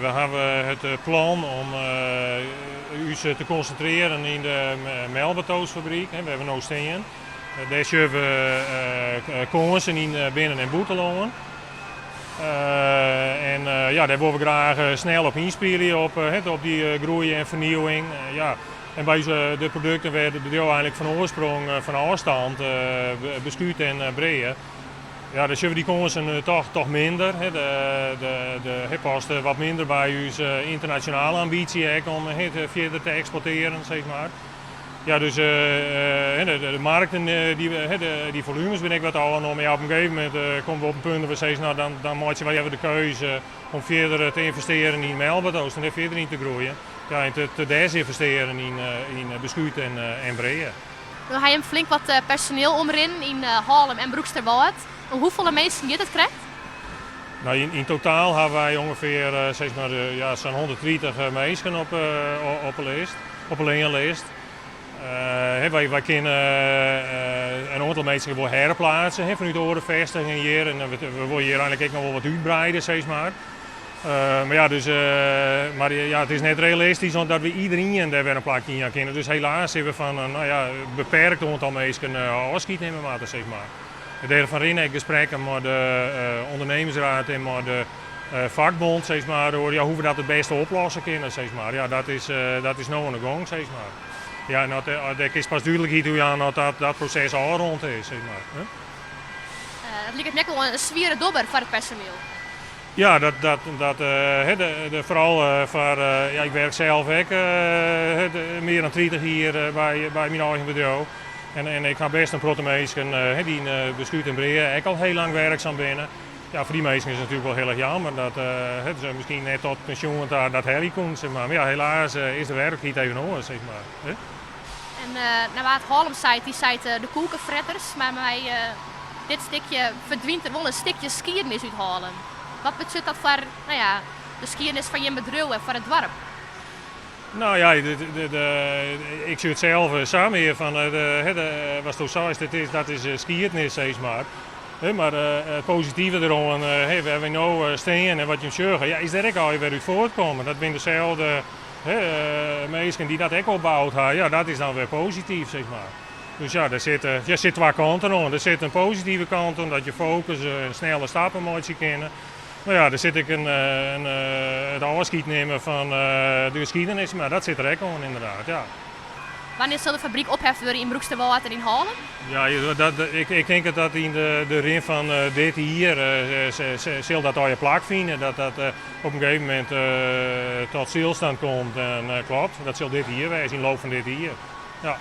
We hawwe it plan om ús te konsintrearjen yn de Melba-toastfabryk, wêr't we no stean. Dêr sjogge we kânsen yn binnen- en bûtenlân. En ja, dêr wolle we graach snel op ynspylje, op dy groei en fernieuwing. Ja, en by de produkten wêr't it bedriuw eigenlik fan oarsprong fan ôfstamt, beskút en brea, ja, dêr sjogge we dy kânsen toch minder. De past wat minder by ús ynternasjonale ambysje ek om fierder te eksportearjen, sis mar. Ja, dus de markten, dy folumes binne ek wat ôfnommen. Ja, op in gegeven momint komme we op in punt dat we sizze, no, dan meitsje wy even de keuze om fierder te ynvestearjen yn Melba-toast en dêr fierder yn te groeien. Ja, en te desinvestearjen yn beskút en brea. No ha jim flink wat personeel omrinnen yn Hallum en Broeksterwâld. Om hoefolle minsken giet it krekt? No, yn totaal hawwe wy ûngefear sis mar, ja, sa'n 130 minsken op 'e list, op 'e leanlist. Wy kinne in oantal minsken wol herplaatse fanút oare fêstigingen hjir. En we wolle hjir eigenlik ek noch wol wat útbreide, sis mar. Mar ja, dus, mar ja, it is net realistysk dat we iderien dêr wer in plakje yn jaan kinne. Dus helaas sille we fan in, no ja, beperkt oantal minsken ôfskied nimme moatte, sis mar. Dêrfoar rinne ek gesprekken mei de ondernemingsraad en mei de fakbond, sis mar, oer ja, hoe't we dat it bêste oplosse kinne, sis mar. Ja, dat is no oan de gong, sis mar. Ja, en dêr kinst pas dúdlikheid oer jaan as dat proses ôfrûn is, sis mar. It liket my ek wol in swiere dobber foar it personiel. Ja, dat, foaral foar, ja, ik wurk sels ek mear dan 30 jier by myn eigen bedriuw. En ik ha bêst in protte minsken dy't yn beskút en brea ek al hiel lang wurksum binne. Ja, foar dy minsken is it natuerlik wol hiel erch jammer dat se miskien net tot pensjoen ta dat helje koene, sis mar. Mar ja, helaas is de werklikheid even oars, sis mar. En no wa't Hallum seit, dy seit de koekefretters, mar mei dit stikje ferdwynt der wol in stikje skiednis út Hallum. Wat betsjut dat foar, no ja, de skiednis fan jim bedriuw en foar it doarp? No ja, ik sjoch it sels sa mear fan, watsto seist, dat is skiednis, sis mar. Mar it positive deroan, wêr't wy no stean en wat jim sjogge, ja, is dêr ek allegear wer út fuortkommen. Dat binne deselde minsken dy't dat ek opboud ha. Ja, dat is dan wer posityf, sis mar. Dus ja, der sit twa kanten oan. Der sit in positive kant oan, dat je fokus en snelle stappen meitsje kinne. Mar ja, der sit ek it ôfskied nimmen fan de skiednis, mar dat sit der ek oan ynderdaad, ja. Wannear sil de fabryk opheft wurde yn Broeksterwâld en yn Hallum? Ja, ik tink dat yn de rin fan dit jier sil dat allegear plakfine. Dat dat op in gegeven momint tot stilstand komt en klopt. Dat sil dit jier wêze, yn de loop fan dit jier. Ja.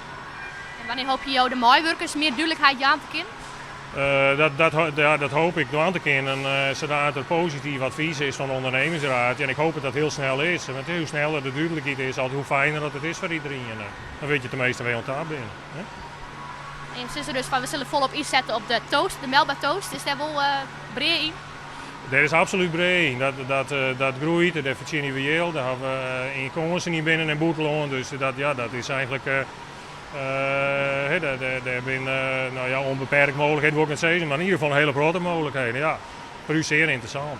En wannear hoopje jo de meiwurkers mear dúdlikheid jaan te kinnen? Ja, dat hoopje ik dwaan te kinnen sadat der posityf advys is fan de ondernemingsraad. En ik hoopje dat dat hiel snel is. Want hoe sneller de dúdlikheid is, hoe fijner dat it is foar iderien. Dan witte je teminsten wêr je oan ta binne. En je sizze dus fan we sille folop ynsette op de toast, de Melba toast. Is dêr wol brea yn? Dêr is absolút brea yn. Dat groeit, dêr fertsjinje we jild. Dêr hawwe we yn kânsen yn binnen- en bûtenlân. Dus dat, ja, dat is eigenlik. Dêr binne, no ja, ûnbeperkt mooglikheden wol ik net sizze, mar yn ieder gefal in hiele protte mooglikheden. Ja, foar ús sear ynteressant.